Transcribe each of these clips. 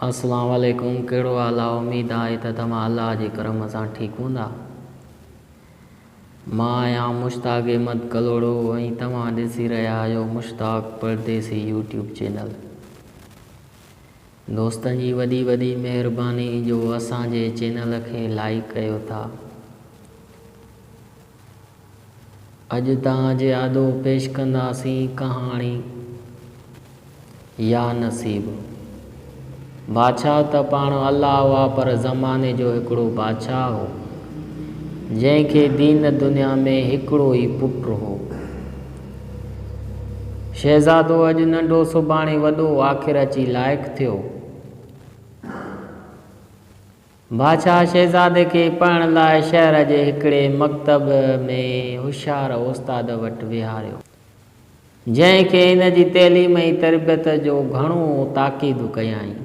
اسلام عليڪم ڪهڙو حال آ اميد آهي ته توهان الله جي ڪرم سان ٺيڪ هوندا مان آهيان مشتاق احمد ڪلهوڙو ۽ توهان ڏسي رهيا آهيو مشتاق پرديسي يوٽيوب چينل دوستن جي وڏي وڏي مهرباني جو اسان جي چينل کي لائيڪ ڪيو ٿا اڄ توهان جي آڏو پيش ڪنداسين ڪهاڻي يا نصيب. بادشاهه ته پاڻ الله هئا پر زماني جو هڪڙو بادشاهه هو، جنهن کي دين دنيا ۾ هڪڙو ئي پٽ هو. شهزادو اڄ ننڍو سڀاڻي وڏو آخر اچي لائق ٿيو. بادشاهه شهزادي کي پڙهڻ لاء شهر جي هڪڙي مڪتب ۾ هوشيار استاد وٽ ويهاريو، جنهن کي هن جي تعليم ۽ تربيت جو گهڻو تاڪيد ڪيائين.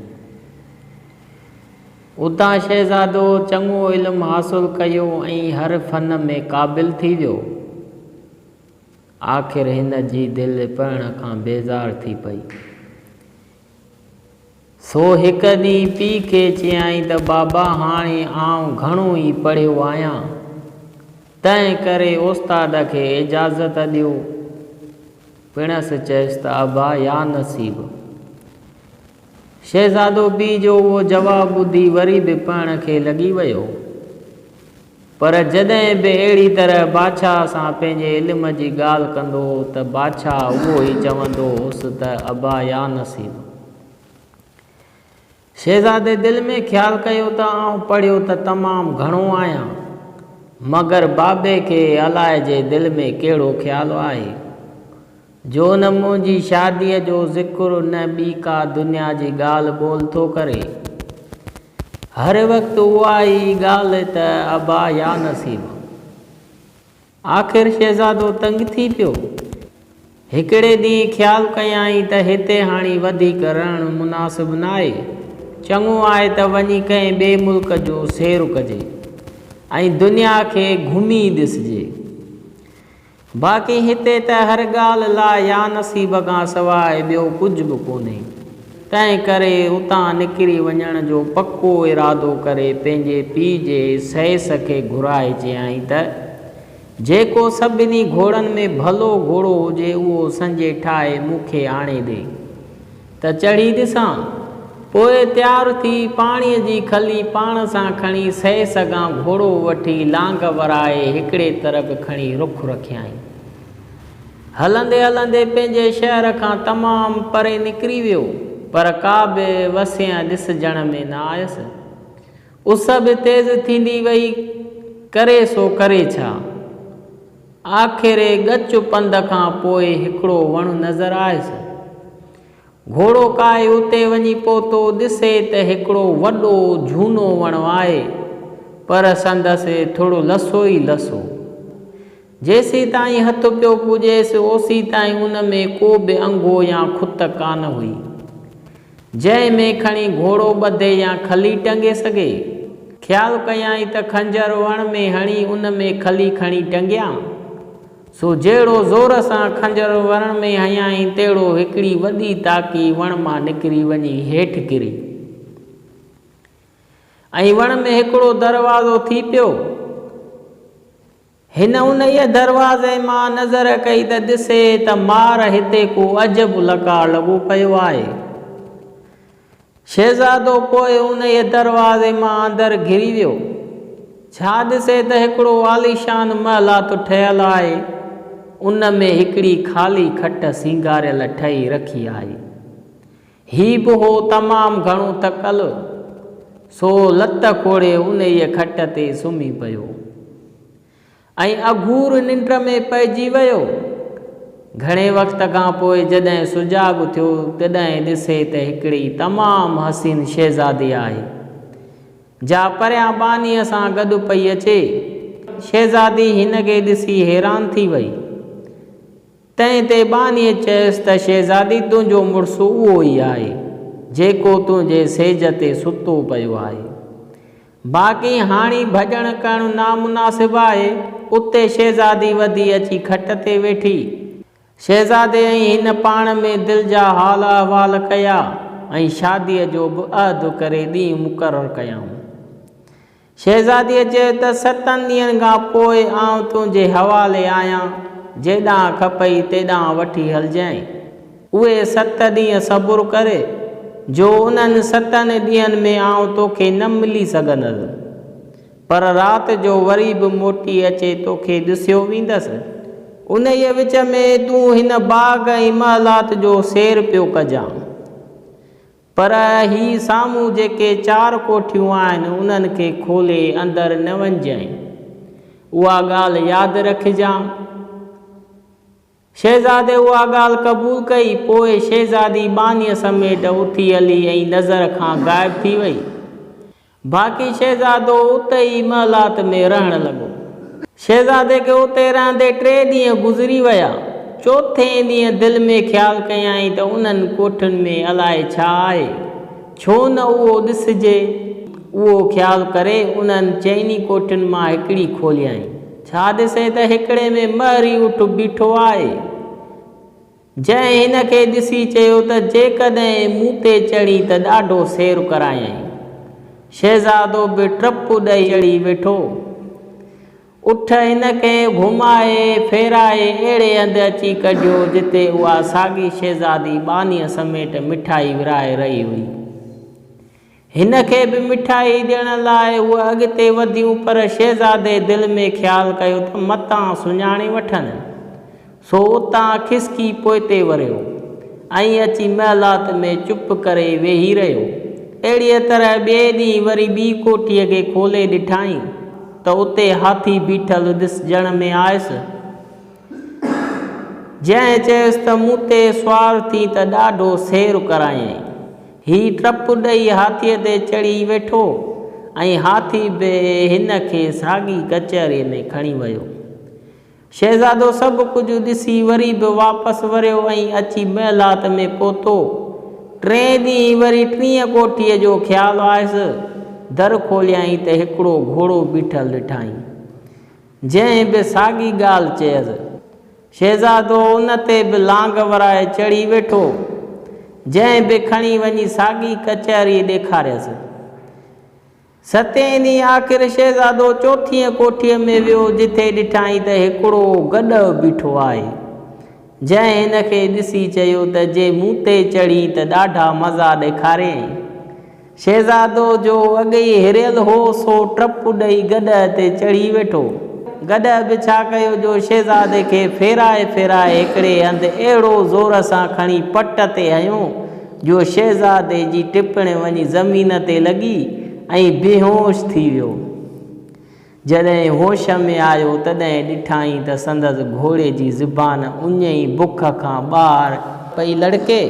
اتان شهزادو چڱو علم حاصل ڪيو ۽ هر فن ۾ قابل ٿي ويو. آخر هن جي دل پڙهڻ کان بيزار ٿي پئي. سو هڪ ڏينهن پيء کي چيائين ته بابا هاڻي آئون گهڻو ئي پڙهيو آهيان، تنهن ڪري استاد کي اجازت ڏيو. پڻس چيس ته ابا يا نصيب. شهزادو پيء جو اهو جواب ٻڌي وري به پڙهڻ کي لڳي ويو. پر جڏهن به اهڙي طرح بادشاهه سان پنهنجي علم جي ڳالهه ڪندو هو ته بادشاهه اهو ئي چوندو هوس ته ابا يا نصيب! شهزادي دل ۾ خيال ڪيو ته آئون پڙهيو ته تمام گهڻو آهيان، مگر بابي کي الائجي دل ۾ ڪهڙو خيال آهي، جو نه منهنجي شاديء جو ذڪر نه ٻي ڪا دنيا جي ڳالهه ٻولهه ٿو ڪري. هر وقت اها ئي ڳالهه ته ابا يا نصيب. آخر شهزادو تنگ ٿي پيو. هڪڙي ڏينهن خيال ڪيائين ته هتي هاڻي وڌيڪ رهڻ مناسب ناهي. چڱو آهي ته وڃي ڪنهن ٻئي ملڪ جو سير ڪجي ۽ دنيا کي گهمي ڏسجي. باقي هتي ته هر ڳالهه لاء يا نصيب کان سواء ٻيو ڪجهه به ڪونهي. تنهن ڪري اتان نڪري وڃڻ جو پڪو ارادو ڪري پنهنجي پيء جي سئيس کي گهرائي چيائين ته، جيڪو سڀني گهوڙن ۾ ڀلو گهوڙو هجي اهو سنجي ٺاهي مون کي آڻي ڏي ته چڙهي ڏسان. پوء تيار ٿي پاڻيء جي کلي پاڻ سان کڻي سئي سگهان گهوڙو وٺي لانگ ورائي هڪڙي طرف کڻي رخ رکيائين. هلندي هلندي پنهنجي شهر کان تمام پري نڪري ويو، پر ڪا به وسينء ڏسجڻ ۾ نه آيس. اس به تيز ٿيندي وئي، ڪري سو ڪري ڇا؟ آخر ڳچ پنڌ کان پوء هڪڙو وڻ نظر آيس. گهوڙو ڪاهي اتي وڃي پهتو، ڏسي ته هڪڙو وڏو جهونو وڻ آهي، پر سندس ٿڙ لسو ئي لسو. جيسيتائين هٿ پيو پڄيس، اوسيتائين ان ۾ ڪو به انگهو يا کت ڪانه هئي، جنهن ۾ کڻي گهوڙو ٻڌي يا کلي ٽنگي سگهي. خيال ڪيائين ته خنجر وڻ ۾ هڻي ان ۾ کلي کڻي ٽنگيان. سو جهڙو زور سان خنجر وڻ ۾ هنيائين، تهڙو هڪڙي وڏي تاڪي وڻ مان نڪري وڃي هيٺ ڪري ۽ وڻ ۾ هڪڙو دروازو ٿي پيو. هن انهيء دروازي مان نظر ڪئي ته ڏسي ته مار هتي ڪو عجب لقاء لڳو پيو آهي. شهزادو پوء انهيء دروازي مان اندر گهري ويو. ڇا ڏسي ته هڪڙو عاليشان محلات ٺهيل آهي. ان ۾ هڪڙي خالي کٽ سينگاريل ٺهي رکي آهي. هي به هو تمام گهڻو ٿڪل، سو لت کوڙي انهيء کٽ تي سمهي پيو ۽ اگهور ننڊ ۾ پئجي ويو. گهڻي وقت کان پوء جڏهن سجاڳ ٿيو، تڏهن ڏسي ته هڪڙي تمام حسين شهزادي آهي، جا پريان ٻانهيء سان گڏ پئي اچي. شهزادي هن کي ڏسي حيران ٿي وئي. تنهن تي ٻانهيء چيس ته شهزادي تنهنجو مڙس اهو ئي آهي، جيڪو تنهنجي سيج تي ستو پيو آهي. باقي هاڻي ڀڄڻ ڪرڻ نامناسب آهي. اتي شهزادي وڌي اچي کٽ تي ويٺي. شهزادي ۽ هن پاڻ ۾ دل جا حال احوال ڪيا. ۽ شاديء جو به عهد ڪري ڏينهن مقرر ڪيائون. شهزاديء چيو ته ستن ڏينهن کان پوء آئون تنهنجي حوالي آهيان، جيڏانهن کپئي تيڏانهن وٺي هلجانء. اهي ست ڏينهن صبر ڪر، جو انهن ستن ڏينهن ۾ آئون توکي نه ملي سگهندس. پر رات جو وري به موٽي اچي توکي ڏسيو ويندس. انهيء وچ ۾ تون هن باغ ۽ محلات جو سير پيو ڪجان. پر هي سامهون جيڪي چار ڪوٺيون آهن، انهن کي کولي اندر نه وڃجانء. اها ڳالهه ياد رکجان. شهزادي اها ڳالهه قبول ڪئي. پوء شهزادي ٻانهيء سميت اٿي هلي ۽ نظر کان غائب ٿي وئي. باقي شهزادو اتي ئي محلات ۾ رهڻ لڳو. شهزادي کي اتي رهندي ٽي ڏينهن گذري ويا. چوٿين ڏينهن دل ۾ خيال ڪيائين ته انهن ڪوٺين ۾ الائي ڇا آهي، ڇو نه اهو ڏسجي. اهو خيال ڪري انهن چئني ڪوٺين مان هڪڙي کوليائين. ڇا ڏسي ته هڪڙي ۾ مهري اٺ بيٺو آهي. جنهن هن کي ڏسي چيو ته جيڪڏهن مون تي چڙهين ته ڏاڍو سير ڪرايائين. شهزادو به ٽپ ڏئي چڙهي ويٺو. اٺ هن کي گهمائي ڦيرائي اهڙي هنڌ اچي ڪڍيو جتي اها ساڳي شهزادي ٻانهيء سميت مٺائي ورهائي رهي هئي. هن کي به مٺائي ڏيڻ لاء هوء اڳتي وڌيون پر شهزادي دل ۾ خيال ڪيو ته متان سڃاڻي وٺن. سو اتان کسڪي پوئتي وريو ۽ اچي محلات ۾ چپ ڪري ويهي رهيو. اهڙيء طرح ٻئي ڏينهن وري ٻي ڪوٺيء کي کولي ڏٺائين ته اتي هاٿي بيٺل ڏسجڻ ۾ آيس. جنهن چيس ته مون تي سوار ٿي ته ڏاڍو سير ڪرايائين. هي ٽپ ڏئي هاٿيء تي چڙهي ويٺو ۽ هاٿي به هن کي ساڳي ڪچهريء ۾ کڻي ويو. شهزادو سڀ ڪجهه ڏسي وري به واپس وريو ۽ اچي محلات ۾ پهتو. ٽئين ڏينهن وري ٽينء ڪوٺيء جو خيال آيس. در کوليائين ته هڪڙو گهوڙو بيٺل ڏٺائين. جنهن به ساڳي ڳالهه چيس. شهزادو ان تي به لانگ ورائي چڙهي ويٺو، جنهن به کڻي وڃي ساڳي ڪچهري ڏيکاريس. ستين ڏينهن آخر شهزادو چوٿينء ڪوٺيء ۾ ويو، جتي ڏٺائين ته هڪڙو گڏهه بيٺو آهي، جنهن هن کي ڏسي چيو ته جي مون تي چڙهين ته ڏاڍا مزا ڏيکاريئين. شهزادو جو اڳيئي هريل هو، سو ٽپ ڏئي گڏهه تي چڙهي ويٺو. گڏهه به ڇا ڪيو جو شهزادي کي ڦيرائي ڦيرائي هڪڙي هنڌ اهڙو زور سان کڻي پٽ تي هنيو، جو شهزادي جي ٽپڻي وڃي زمين تي لڳي ۽ بيهوش ٿي ويو. جڏهن هوش ۾ آيو، تڏهن ڏٺائين ته سندس گهوڙي جي زبان اڃ ۽ بک کان ٻاهر پئي لڙڪي.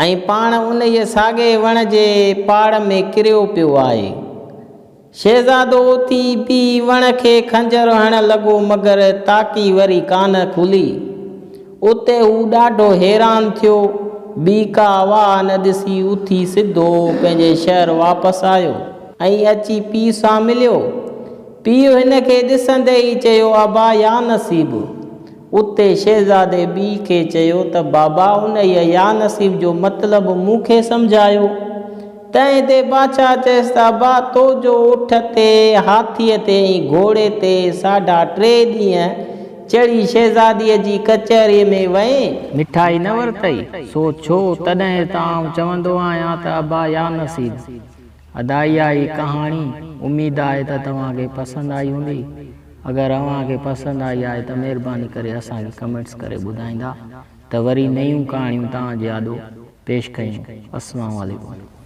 ۽ پاڻ انهيء ساڳئي وڻ جي پاڙ ۾ ڪريو پيو آهي. شهزادو اٿي بيهي وڻ کي خنجر هڻڻ لڳو مگر تاڪي وري ڪانه کلي. اتي هو ڏاڍو حيران ٿيو. ٻي ڪا واهه نه ڏسي اٿي سڌو پنهنجي شهر واپس آيو ۽ اچي پيء سان مليو. پيء هن کي ڏسندي ئي چيو ابا يانصيب! اتي شهزادي ٻي کي چيو ته بابا انهيء يانصيب جو مطلب مون کي سمجهايو. تنهن تي بادشاهه چيس ته ابا تو جو اٺ تي، هاٿيء تي ۽ گهوڙي تي ساڍا ٽي ڏينهن چڙهي شهزاديء جي ڪچهريء ۾ وئين. مٺائي نه ورتئي، سو ڇو؟ تڏهن ته آئون چوندو آهيان ته ابا يانصيب! ادا اها هئي ڪهاڻي، اميد آهي ته توهان کي پسند آئي هوندي. اگر اوهان کي پسند آئي آهي ته مهرباني ڪري اسان کي ڪمينٽس ڪري ٻڌائيندا ته وري نيون ڪهاڻيون توهان جي آڏو پيش ڪيون. السلام عليڪم.